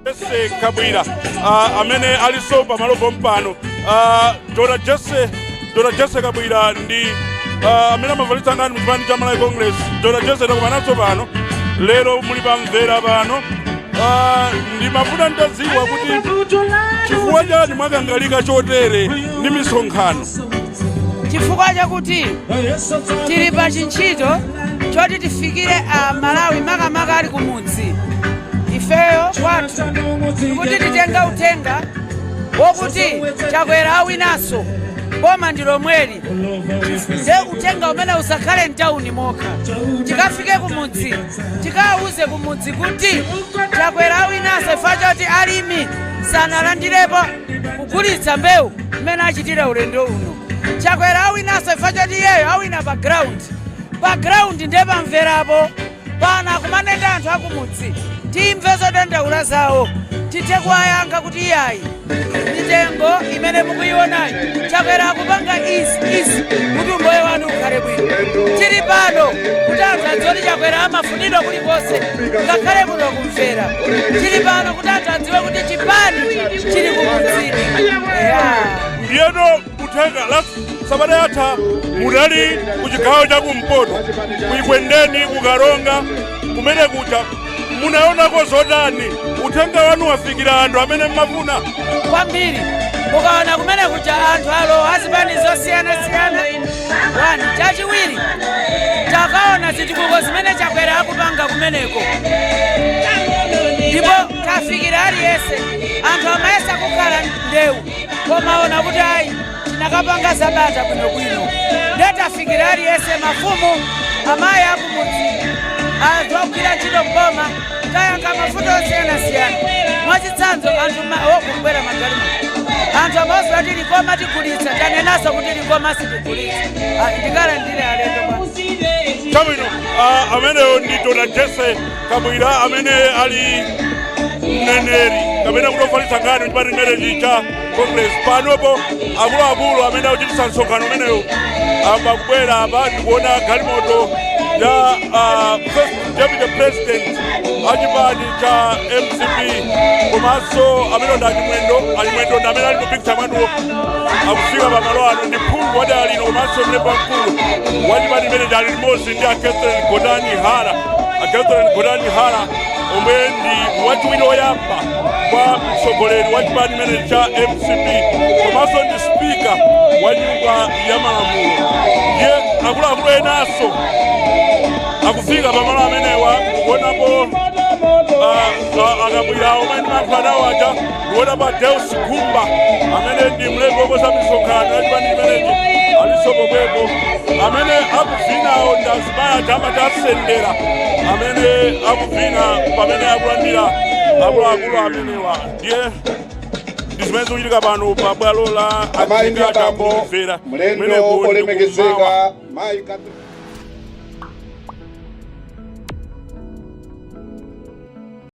Jesse Kabwira amene alinso pamalo pompano. Dr. Jesse, Dr. Jesse Kabwira ndi amene amafalitsa nkhani muchipani cha Malawi Congress. Dr. Jesse, takumananso pano lero, muli pamvera pano. Ndimafuna nditadziwa kuti chifukwa chani mwakangalika chotere ndi misonkhano? Chifukwa chakuti tili pa chintchito choti tifikire a Malawi, makamaka ali kumudzi. Ifeyo kwathu ndikuti titenga uthenga wokuti Chakwera awinanso, boma ndi lomweli. Nde uthenga umene usakhale mtawuni mokha, tikafike kumudzi, tikawuze kumudzi kuti Chakwera awinanso, chifukwa choti alimi sanalandirepo kugulitsa mbewu mmene achitira ulendo uno. Chakwera awinanso chifukwa choti iyeyo awina pa ground, pa ground ndiye pamverapo pano akumanenda anthu akumudzi, timve zodandaula zawo, tithe kuwayankha kuti iyayi, mitengo imene mukuyionayi, Chakwera akupanga izi izi kuti umoyo wanu ukhale bwino. Tili pano kuti anthu adziwe kuti Chakwera amafunidwa kulikonse, ngakhale kuno kumvera. Tili pano kuti anthu adziwe kuti chipani chili kumudzini, yeah. Ndiyeno uthenga la sabata yatha munali ku chigawo cha kumpoto, kuikwendeni, kukaronga kumene kuja, munaonako zotani? Uthenga wanu wafikira anthu amene mmafuna? Kwambiri. Mukaona kumene kuja, anthu alowa azipani zosiyanasiyana. One, chachiwiri, takaona zitukuko zimene Chakwera akupanga kumeneko, ndipo tafikira aliyense. Anthu amayesa kukhala ndewu, koma ona kuti ayi, tinakapanga zabata bwinobwino. Ndiye tafikira aliyense, mafumu, amayi akumudzi, anthu akugwira ntchito mboma, tayankha mavuto osiyanasiyana. Mwachitsanzo, anthu okubwera magalimoto, anthu amawuza kuti Likoma tigulitsa. Tanenaso kuti Likoma sitigulitsa. Ah, ndikalandire alendo bwana. Chabwino. Ameneyo ndi Dr. Jesse Kabwira amene ali mneneri kapena kuti ofalitsa nkhani chipani chimenechi cha Congress. Panopo akuluakulu amene akuchititsa msonkhano umeneyo amba kubwera apa. Ndikuona galimoto ya first deputy president achipani cha MCP, komanso amene ndi Achimwendo. Achimwendo ndi amene ali mu picture mwanuwo, akufika pamalo ano. Ndi phungu wa dera lino komanso mlembi wamkulu wa chipani chimene chali limodzi ndi a Catherine Gotani Hara. A Catherine Gotani Hara omwe ndi wachiwiri woyamba kwa mtsogoleri wa chipani chimene cha MCP komanso ndi spika wa Nyumba ya Malamulo. Ndiye akuluakulu enanso akufika pamalo amenewa. Ndikuonapo Akabwira omwe ndimayankhula nawo aja, ndikuonapo Deus Gumba amene ndi mlembi wokonza misonkhano ya chipani chimenechi, alinso pomwepo. Amene akuvinawo ndi azimayi aja amati asendera, amene akuvina pamene akulandira akuluakulu amenewa. Ndiye ndi zimene zikuchitika pano pa bwalo la Amayi ndi Agriculture abambo, kumvera mlendo kumeneko ndi olemekezeka kummawa. Mayi Catherine.